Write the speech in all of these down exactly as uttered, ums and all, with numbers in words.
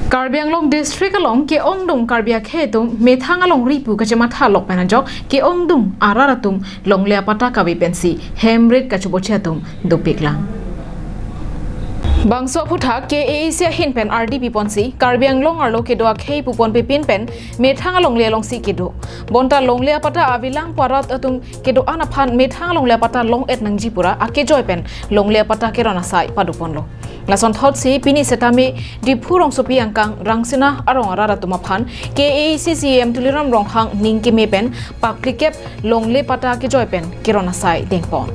Karbi Anglong District along ke-ongdung Karbi akhei atum methang alongri pu kachematha lok pen ajok ke-ongdung arat atum longle apatta kave pensi hem rit kachoboche atum dopiklang. Bangso aphuthak K A A C ahin pen ardi piponsi Karbi Anglong arlo kedo akhei pupon pepin pen methang alongle alongsi kedo. Bonta longle apatta avelang pu arat atum kedo-an aphan methang alongle apatta long-et nangji pura akejoi pen longle apatta keron asai padoponlo. Lasonthotsi pini setame Diphu rongsopi angkang Rangsina arong arat atum aphan K A A C C E M Tuliram Ronghang ning keme pen paklikep longle patta kejoi pen keron asai dengpon.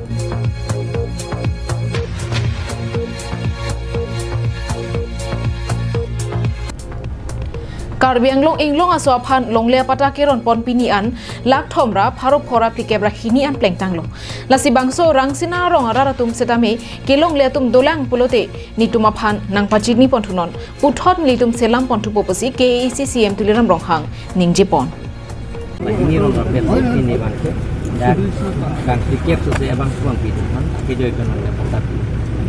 Karbi Anglong inglong aso aphan longle apatta keronpon pini an lakh thom ra pharo phora phlikep ra hini an plengtanglo. Lasi bangso Rangsina arong arat atum setame kelongle atum dolang pulote nitum aphan nangpachini ponthunon puthot nelitum selam ponthupo pusi K A A C C E M Tuliram Ronghang ningjepon. Ini rong rapet ini bang ke. Dan kang phlikep sose abang suang pi atum aphan kejoi pen longle apatta.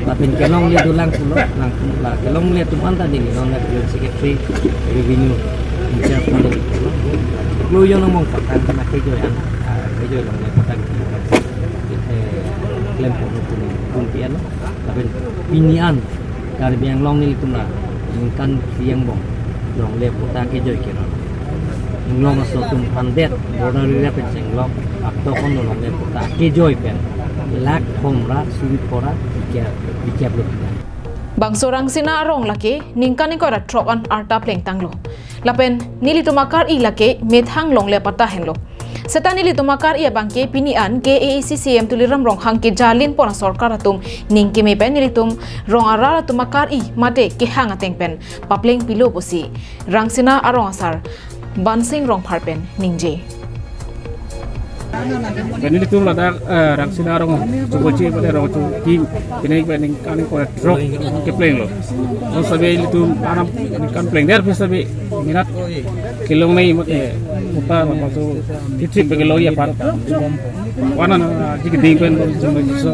Lapen kelongle dolang pulo, nang la kelongle atum anta neli non la Secretary Revenue in charge pen lo. Lo yo nang mong pakan kena kejoi an, ah, kejoi longle apatta. Eh, klem pon pun pun pian. Lapen pini an Karbi Anglong nelitum la ningkan phli angbong longle apatta kejoi kenon. Inglong aso atum phan det border area pen chenglok akto kon longle apatta kejoi pen lakh thom ra suri phora phlikep lo. Bangso Rangsina arong lake ningkan ingkoi ra throk an arta plengtanglo. Lapen nelitum akar-i lake methang longle apatta henlo. Seta nelitum akar-i abang ke pini an K A A C C E M Tuliram Ronghang kejalinpon asorkar atum ning keme pen nelitum rong arat atum akar-i mate kehang ateng pen papleng pilo pusi Rangsina arong asar Bansing Rongphar pen ningje. Pen nelitum ladak, eh, Rangsina arong choboche pada rong chu tim pini pen ningkan ingkoi ra throk keplenglo. Lo sabe nelitum anam ningkan plengdet pen sabe minat kelongle mate, eh, patta laso thipthip pen kelongji aphan. Wana na jik ding pen lo jum jum so.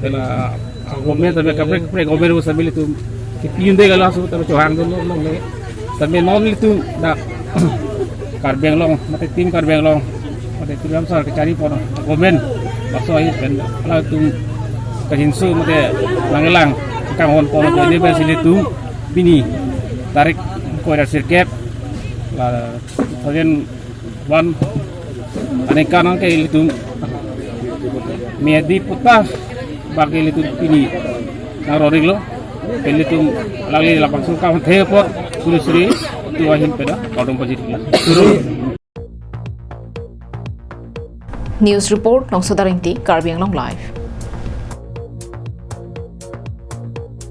Ela government sabe kaprek kaprek government sabe nelitum kipi un-e ke laso sabe chohang dolo longle. Sabe non nelitum dak Karbi Anglong mate tim Karbi Anglong mate Tuliram sar kecharipon government laso ahin pen latum kajinso mate langlang kanghon pon pen nelitum pini tarik ingkoi ra sirkep la thousand one aningkan ke ilitum meyadi patta bang ke ilitum pini nang rorik lo. Pen ilitum alangli labangso akam the apot suri suri tu ahin pen kardom pajirlo. News report, Nongso Daringti, Karbi Anglong Live.